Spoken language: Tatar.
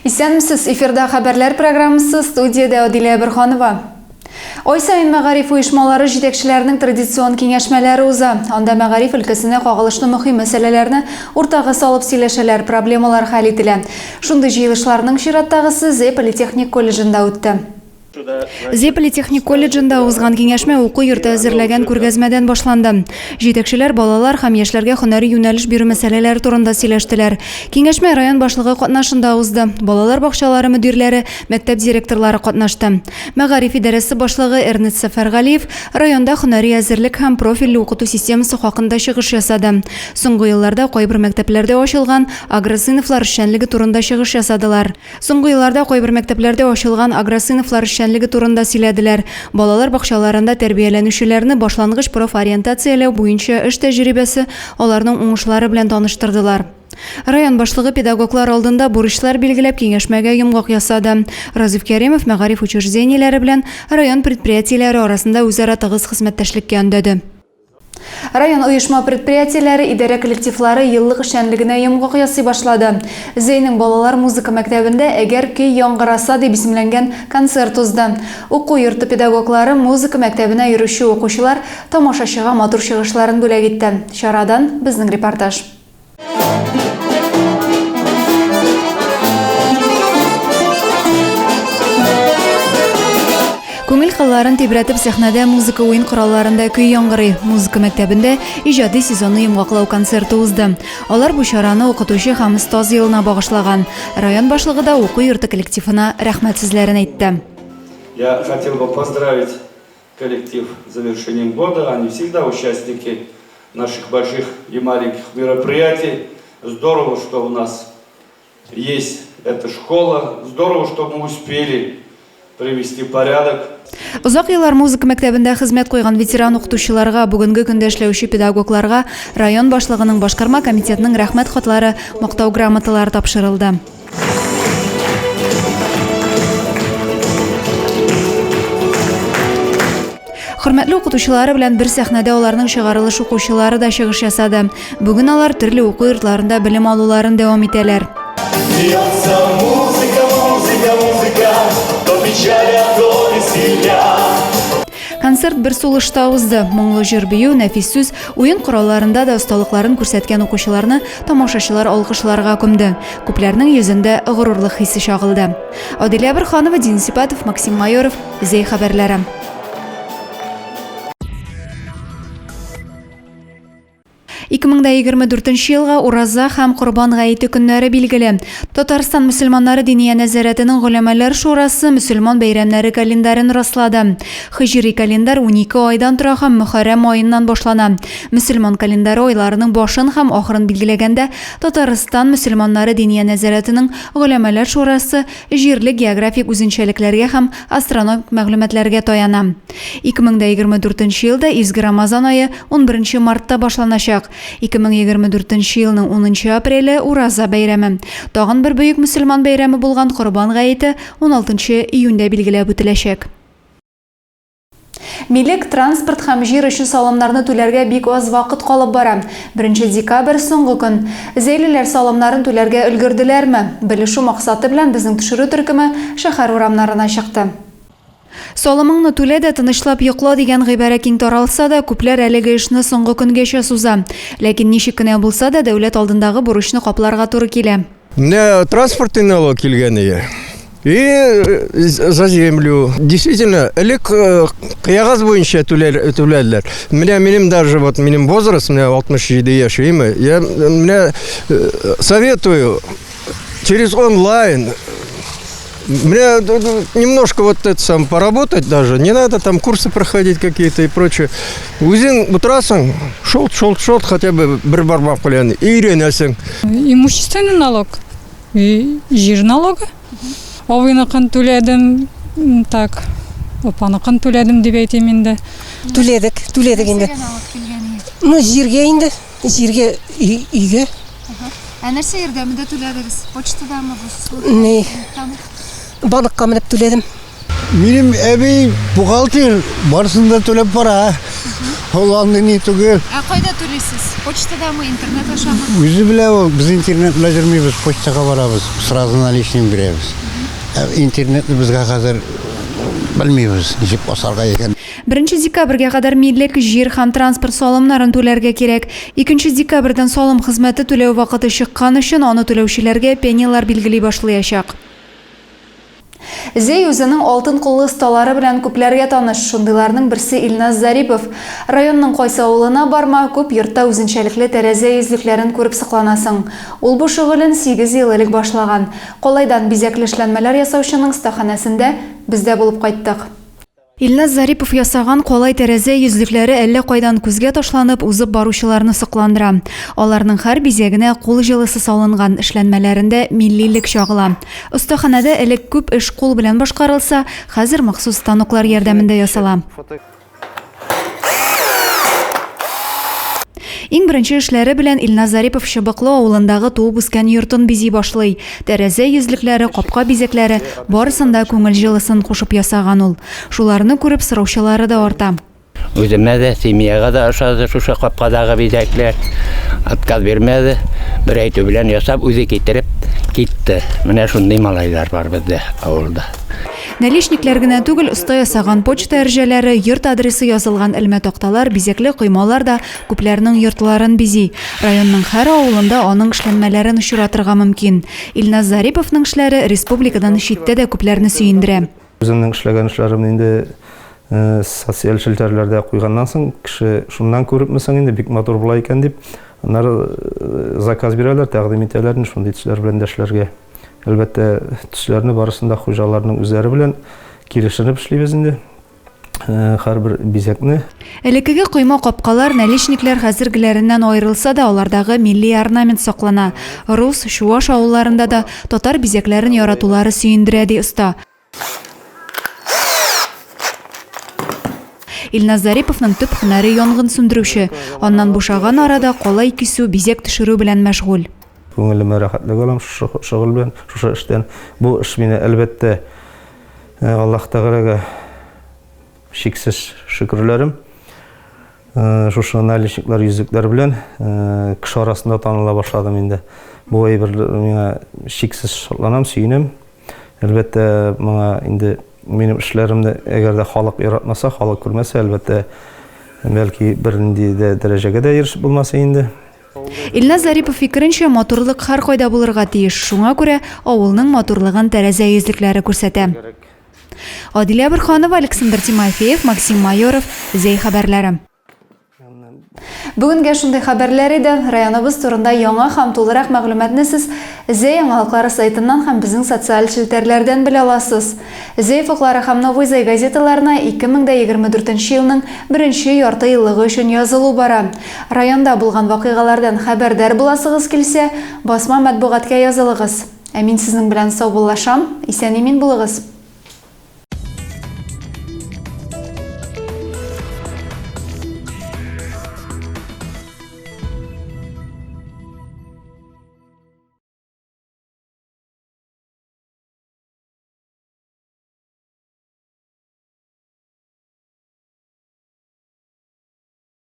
Исәнмесез, эфирда хәбәрләр программасы, студиядә Адилә Әберханова. Ай саен мәгариф оешмалары җитәкчеләренең традицион киңәшмәләре уза. Анда мәгариф өлкәсенә кагылышлы мөһим мәсьәләләрне уртага салып сөйләшәләр, проблемалар хәл ителә. Шундый җыелышларның чираттагысы Зәй политехник колледжында үтте. Зәй политехник колледжында узган киңәшмә уку йорты әзерләгән күргәзмәдән башланды. Җитәкчеләр балалар һәм яшьләргә һөнәри юнәлеш бирү мәсьәләләре турында сөйләштеләр. Киңәшмә район башлыгы катнашында узды. Балалар бакчалары мөдирләре, мәктәп директорлары катнашты. Мәгариф идарәсе башлыгы Эрнест Сәфәргалиев районда һөнәри әзерлек һәм профильле укыту системасы хакында чыгыш ясады. Соңгы елларда кайбер мәктәпләрдә ачылган агросыйныфлар эшчәнлеге турында чыгыш ясадылар. Соңгы елларда кайбер мәктәпләрдә ачылган агросыйныфлар эшчәнлеге турында сөйләделәр. Балалар бакчаларында тәрбияләнүчеләрне башлангыч профориентацияләү буенча эш тәҗрибәсе, аларның уңышлары белән таныштырдылар. Район башлыгы педагоглар алдында бурычлар билгеләп киңәшмәгә йомгак ясады. Разиф Кәримов мәгариф учреждениеләре белән район предприятиеләре арасында үзара тыгыз хезмәттәшлеккә өндәде. Район оешма-предприятиеләре, идарә коллективлары еллык эшчәнлегенә йомгак ясый башлады. Зәйнең балалар музыка мәктәбендә Әгәр көй яңгыраса дип исемләнгән концерт узды. Уку йорты педагоглары, музыка мәктәбенә йөрүче укучылар тамашачыга матур чыгышларын бүләк итте. Чарадан безнең репортаж. Күңел кылларын тибрәтеп сәхнәдә музыка уен коралларында көй яңгырый. Музыка мәктәбендә иҗади сезонны йомгаклау концерты узды. Алар бу чараны укытучы һәм остаз елына багышлаган. Район башлыгы да уку йорты коллективына рәхмәт сүзләрен әйтте. Я хотел бы поздравить коллектив с завершением года. Они всегда участники наших больших и маленьких мероприятий. Здорово, что у нас есть эта школа. Здорово, что мы успели привести порядок. Озак еллар музыка мәктәбендә хезмәт куйган ветеран укытучыларга, бүгенге көндә эшләүче педагогларга район башлыгының башкарма комитетының рәхмәт хатлары, мактау грамоталары тапшырылды. Хөрмәтле укытучылары белән бер сәхнәдә аларның чыгарылыш укучылары да чыгыш ясады. Бүген алар төрле уку йортларында белем алуларын дәвам итәләр. Льется музыка, музыка, музыка, то печаль, а то веселья. Концерт бер сулышта узды. Моңлы җыр-бию, нәфис сүз, уен коралларында да осталыкларын күрсәткән укучыларны тамашачылар алкышларга күмде. Күпләрнең йөзендә горурлык хисе чагылды. Адилә Борханова, Денис Ипатов, Максим Майоров, Зәй хәбәрләре. 2024 елга Ураза һәм Корбан гаете көннәре билгеле. Татарстан мөселманнары Диния нәзарәтенең Голәмәләр шурасы мөселман бәйрәмнәре календарен раслады. Һиҗри календарь 12 айдан тора һәм Мөхәррәм аеннан башлана. Мөселман календаре айларының башын һәм ахырын билгеләгәндә Татарстан мөселманнары Диния нәзарәтенең Голәмәләр шурасы җирле географик үзенчәлекләргә һәм астрономик мәгълүматларга таяна. 2024 елда Изге Рамазан ае 11 мартта башланачак. 2024 елның 10 апреле Ураза бәйрәме. Тагын бер бөек мөселман бәйрәме булган Корбан гаете 16 июньдә билгеләп үтеләчәк. Милек, транспорт һәм җир өчен салымнарны түләргә бик аз вакыт калып бара. Беренче декабрь, соңгы көн. Зәйлеләр салымнарын түләргә өлгерделәрме? Белешү максаты белән безнең төшерү төркеме шәһәр урамнарына чыкты. Салымыңны түлә дә тынычлап йокла дигән гыйбарә киң таралса да, күпләр әлеге эшне соңгы көнгәчә суза. Ләкин ничек кенә булса да, дәүләт алдындагы бурычны капларга туры килә. Менә транспортный налог килгән иде. И э, за землю. Действительно, элек э, кыягаз буенча түләделәр. Менә минем даже вот минем возраст, менә 67 яшь, я менә э, советую через онлайн мне немножко вот это сам поработать даже, не надо там курсы проходить какие-то и прочее. Үзең утырасың, шолт, шолт, шолт, хотя бы бер бармак белән өйрәнәсең. Имущественный налог и җир налогы. Абыйныкын түләдем, так, апаныкын түләдем дип әйтим инде. Түләдек, түләдек инде. Ну, җиргә инде, җиргә, өйгә. Ә нәрсә ярдәмендә түләдегез? Почтадамы бу? Ни? Банкка менеп түләдем. Минем әби бухгалтер, барысын да түләп бара. Ул андый ни түгел. Ә кайда түлисез? Почтадамы, интернет ашамы? Үзе белә ул, без интернет белән йөрмибез, почтага барабыз, сразу наличный бирәбез. Ә интернетны безгә хәзер белмибез, ничек басарга икән. Беренче декабрьгә кадәр милек, җир һәм транспорт салымнарын түләргә кирәк. Икенче декабрьдән салым хезмәте түләү вакыты чыккан өчен аны түләүчеләргә пенялар билгели башлыячак. Зәй үзенең алтын куллы осталары белән күпләргә таныш. Шундыйларның берсе Илназ Зарипов. Районның кайсы авылына барма, күп йортта үзенчәлекле тәрәзә йөзлекләрен күреп сокланасың. Ул бу шөгылен сигез ел элек башлаган. Калайдан бизәкле эшләнмәләр ясаучының остаханәсендә без дә булып кайттык. Илназ Зарипов ясаган калай тәрәзә йөзлекләре әллә кайдан күзгә ташланып, узып баручыларны сокландыра. Аларның һәр бизәгенә кул җылысы салынган, эшләнмәләрендә миллилек чагыла. Остаханәдә элек күп эш кул белән башкарылса, хәзер махсус станоклар ярдәмендә ясала. Иң беренче эшләре белән Илназ Зарипов Чыбыклы авылындагы туып-үскән йортын бизи башлый. Тәрәзә йөзлекләре, капка бизәкләре, барысын да күңел җылысын кушып ясаган ул. Шуларны күреп, сораучылары да арта. Үземә дә, семьяга да ошады шушы капкадагы бизәкләр. Отказ бирмәде. Бер әйтү белән ясап, үзе китереп китте. Менә шундый малайлар бар бездә авылда. Наличниклар генә түгел, оста ясаган почта әрҗәләре, йорт адресы язылган элмә такталар, бизәкле коймалар да күпләрнең йортларын бизи. Районның һәр авылында аның эшләнмәләрен очратырга мөмкин. Илназ Зариповның эшләре республикадан читтә дә күпләрне сөендерә. Үземнең эшләгән эшләремне инде социаль челтәрләрдә куйганнан соң, кеше шуннан күрепме соң инде, бик матур була икән дип, аннары заказ бирәләр, тәкъдим итәләр инде шундый төсләр белән дә эшләргә. Әлбәттә, төсләрне барысын да хуҗаларның үзләре белән килешенеп эшлибез инде. Һәрбер бизәкне. Элеккеге койма-капкалар, наличниклар хәзергеләреннән аерылса да, алардагы милли орнамент саклана. Рус, чуаш авылларында да татар бизәкләрен яратулары сөендерә, ди оста. Илназ Зариповның төп һөнәре янгын сүндерүче. Аннан бушаган арада калай кисү, бизәк төшерү белән мәшгуль. Күңелемә рәхәтлек алам шушы шөгыль белән, шушы эштән. Бу эш мине, әлбәттә, Аллаһ Тәгаләгә чиксез шөкерләрем. Шушы наличниклар, йөзекләр белән кеше арасында таныла башладым инде. Бу әйбер миңа чиксез шатланам, сөенәм. Әлбәттә, моңа инде минем эшләремне әгәр дә халык яратмаса, халык күрмәсә, әлбәттә, бәлки бернинди дә дәрәҗәгә дә ирешеп булмас инде. Илназ Зарипов фикеренчә, матурлык һәркайда булырга тиеш, шуңа күрә авылның матурлыгын тәрәзә йөзлекләре күрсәтә. Адилә Борһанова, Александр Тимофеев, Максим Майоров, Зәй хәбәрләре. Бүгенгә шундый хәбәрләр иде. Районыбыз турында яңа һәм тулырак мәгълүматны сез Зәй яңалыклары сайтыннан һәм безнең социаль челтәрләрдән белә аласыз. Зәй офыклары һәм Новый Зәй газеталарына 2024 нче елның беренче ярты еллыгы өчен язылу бара. Районда булган вакыйгалардан хәбәрдар буласыгыз килсә, басма матбугатка язылыгыз. Ә мин сезнең белән саубуллашам, исән-имин булыгыз!